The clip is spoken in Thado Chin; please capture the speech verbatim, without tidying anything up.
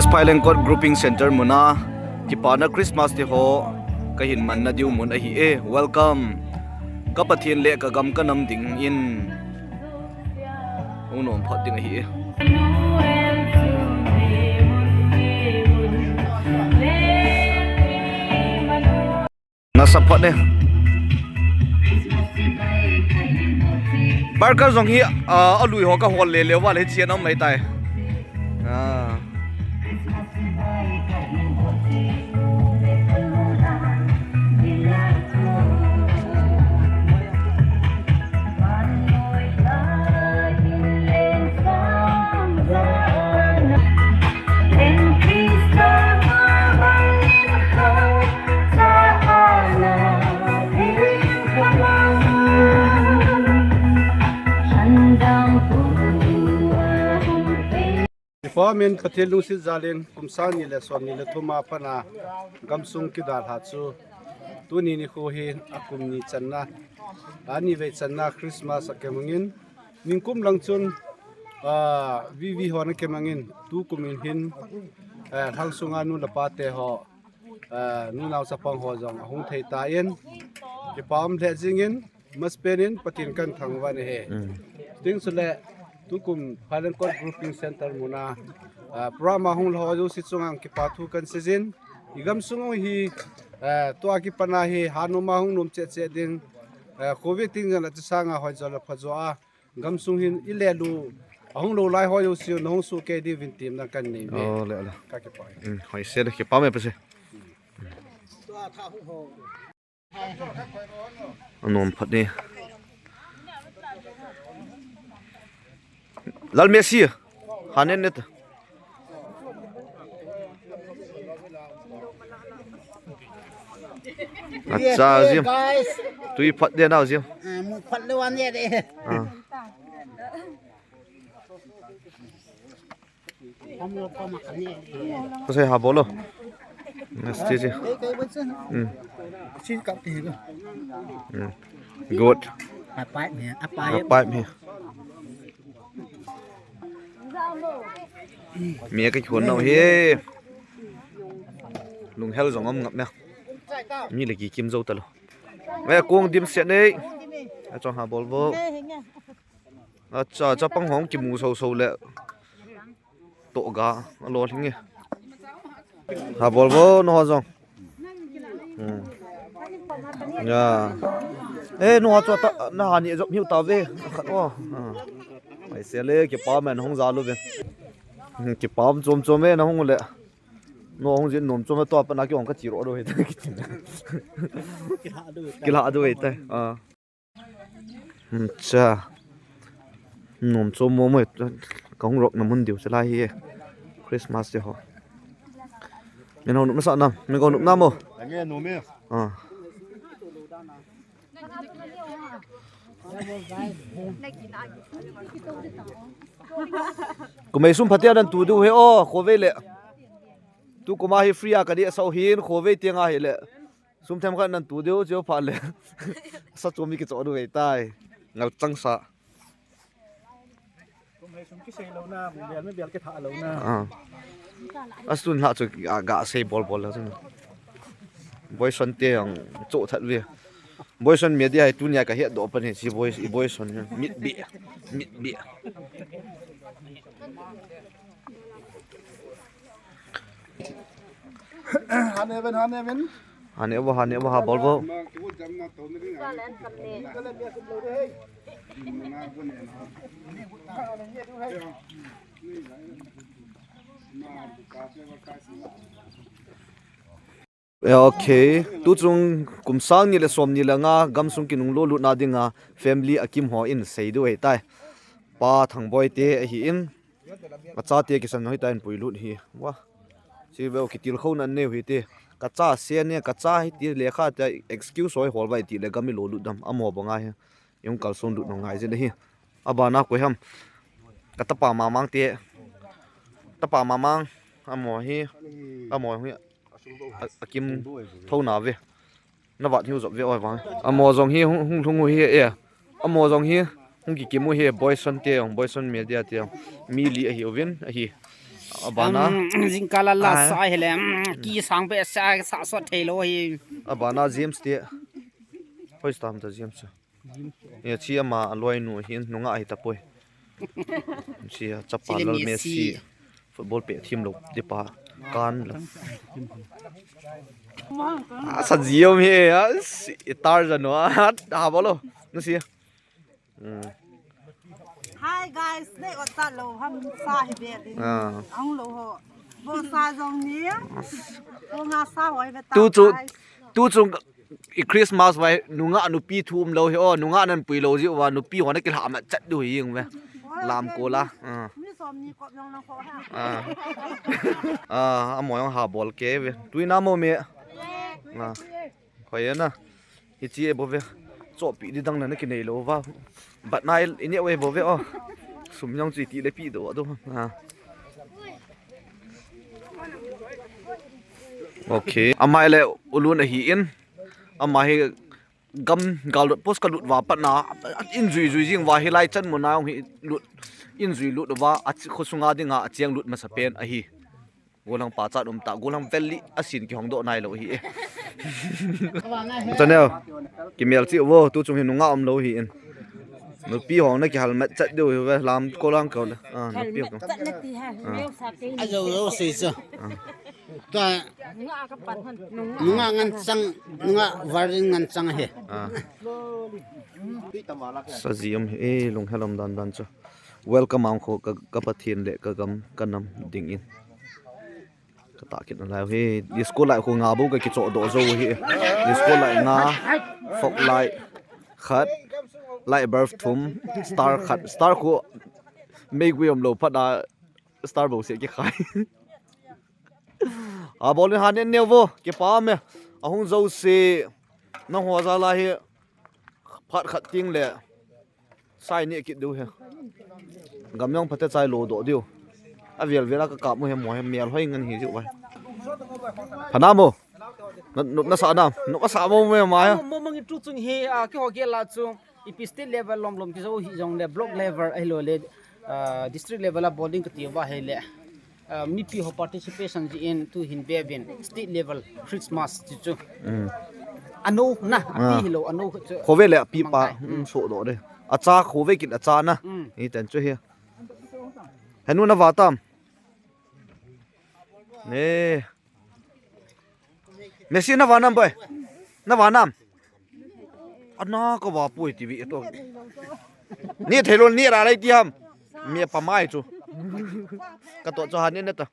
Phailengkot Grouping Center muna kipana Christmas te ho kahin manna diu mun ahi e. Welcome. Ka Pathen le ka gam ka nam dingin hung nom phat ding ahi e. Nasa phat ne. Barker jong hi, ah, alui ho ka hol le le va le chian om mai tai. Ah. Kipah min Pathen lungset jalin kum sang ni le som ni le thum a pat a gamsung kidalha chu tuni nikho hi akum ni channa, ani vei channa Christmas akimangin, ningkum lang chun, ah, V V hon akimangin, tukum in hin, eh, lhangsunga nu le pa te ho, eh, nunao chapang ho jong ahung thei tan, kipah um lheh jingin, Maspen in Pathen kan thangvah e. Mm. Tin sule, tukum Phailengkot Grouping Center muna, ah, program a hung lhung ho jouse chunga kipathu kan seijin. I gamsung hi, ah, tua kipana hi, hanoma hung nom cheh cheh ding, ah, Covid tin jong la tisanga hoi jo la pha jo a. Gamsung hin i le lu, ahung lou lai ho jouse, na hung sukei diuvin temna kan nei e. Oh, le, le. Ka kipah e. Mm, hoi se le, kipah me pa se. Anom phat ni. Lal Messi. Hanen net. Acha, Jim. Guys. Tui phat de nau, Jim. Ah, mu phat le wan ye de. Ah. Ko sei ha bolo. Nasti ji. Hmm. Hmm. Good. Apai mi, apai. Apai mi. Mi ka khon nau he. Lunghel jong um ngap na. Mi le kikim jou talou. Ve kong dim se nei. Achong ha bol vo. Acha, chapang hung kimu so so le. To ga, alo lhinge. Ha bol vo, no jong. Hmm. Ya. Eh, no chu ta, na hani jop hiu ta ve. Khat o. Ah. Mai se le, kipah me na hung ja lou ve. Hmm, kipah chom chom ve na hung le. No hung jin nom chom to pa na ki hung ka chi ro do he ta ki tin. Kila do he ta. Ah. Hmm, cha. Nom chom mo mo, ka hung rok na mun diu se lai hi. Christmas te ho. Min ho nop na sa nam, min ko nop na mo. Ange nom e. Ah. Kumei sum phatia nan tu diu he o, ko ve le. Tu kuma hi free a ka di sa hin, ko ve tiang a hi le. Sum them khat nan tu diu, chiu pha le. Sa chu mi kicho diu vei tai. Ngal chang sa. Kum hei sum kisei lou na, mu bel mi bel kitha lou na. Ah. Asun la chu ga, ga sei bol bol la chu. Boyson te ang cho that ve. Boyson media hi tunia ka het do pa ni si boy, i Boyson mit bi. Mit bi. Hane ven, hane ven. Hane vo, hane vo, ha bol vo. Ya, okay. Tu chung kum sang ni le som ni le nga gamsung kinung lo lut na dinga family akim ho in sei diu ahi tai. Pa Thangboi te ahi in. Acha te kisan hoi ta in pui lut hi. Wa. Si veu kitil khou nan neu hi te. Ka cha se ne, ka cha hi ti lekha te excuse hoi hol vai ti le gam i lo lut dam. Amo banga hi. Yung kalson lut no ngai jin hi. Abana koi ham. Ka tapa mamang te. Tapa mamang. Amo hi. Amo hi. A, akim tho na ve. Na vat hiu jop ve oi vang. Amo jong hi hung, hung lhung u hi e. Amo jong hi hung kikim u hi Boyson te jong, Boyson media te jong. Mi li ahi uvin, ahi. Abana. Um, jingkah la la Ah. sa hi le, um, ki sang pe sa, sa sot thei lou hi. Abana James te. Hoi stam ta James. Ye chi ama aloi nu hin nunga hi ta poi. Chi a chapa Chile Lal Messi. Messi. Football pe thim lou ti pa kan la. Asa James hi a, si, Tarzan no. Ha bolo. Nu si. Mm. Hi guys, nei ot ta lou ham sa hi be din. Ah. Ang lou ho. Bo sa jong ni. Bo nga sa hoi be ta. Tu chu, guys. Tu chu i Christmas vai nunga nupi thu um lou hi o, nunga nan pui lou ji uva, nupi ho na kilha ma chat du hi jing ve. Lam ko la. Ah. Mi som ni kop jong na kho ha. Ah. Ah, amo jong ha bol ke ve. Tui na mo me. Ah. Khoi na. Hichi e bove. Chopi di dang na na kinei lou va. But nai ini we bove o. Sum jong chi ti le pi do do. Ha. Okay. Ama le ulun ahi in. Ama hi gam gallut post ka lut va pat na. In jui jui jing va hi lai chan mo na hi lut. In jui lut va a chi khosunga dinga a chiang lut masa pen ahi. Golang pa chat um ta, golang valley a sin kihong do nai lou hi e. Chanel, kimel chi vo, tu chung hi nunga um lou hi in. Nupi hong na kihal mat chat deu hi ve, lam ko lang ko le. Ah, nupi hong. Chat na ti ha, neu sa ke ni. A jo jo sei chu. Ta nunga ka pat han, nunga. Nunga ngan chang, nunga varin ngan chang he. Ah. Sa ji um hi e, lung helom dan dan chu. Welcome ang kho ka, ka Pathen le ka gam ka nam ding in. Ka ta kit na lai hi, disco light kho nga bu ka kicho do jo hi. Disco light nga, fog light khat, light bulb thum, star khat, star kho mei gui um lou phat a star bo se kikhai. A bol ni han en neo vo, kipa me. A hung jo se, na ho ja la hi, phat khat ting le. Sai ni kit diu he. Gam jong phate chai lo do diu. A vel vel a ka kap mu he mo he mel hoi ngan hi diu vai. Phana mo. Na, na, na sa na. Na sa mo me ma he. Mo, mo mangi tu chung hi, a, ki ho ki la chu. Ipi state level lom lom ki jo hi jong le block level ahi lo le, a, district level a bowling ka ti va he le. Ah, mipi ho participation ji in tu hin be vin state level Christmas ji chu. Mm. Anu na, api Ah. Hi lo, anu chu. Khove le api pa, Mangkai. Mm, so do de. Acha khove kit acha na. Mm. Ni ten chu hi. Henu na va tam. Ne. Messi na va nam boy. Na va nam. Ana ka va pui ti vi to. Ni thei lo ni ra lai ti ham. Mi pa mai chu. Ka to chu han ni na ta.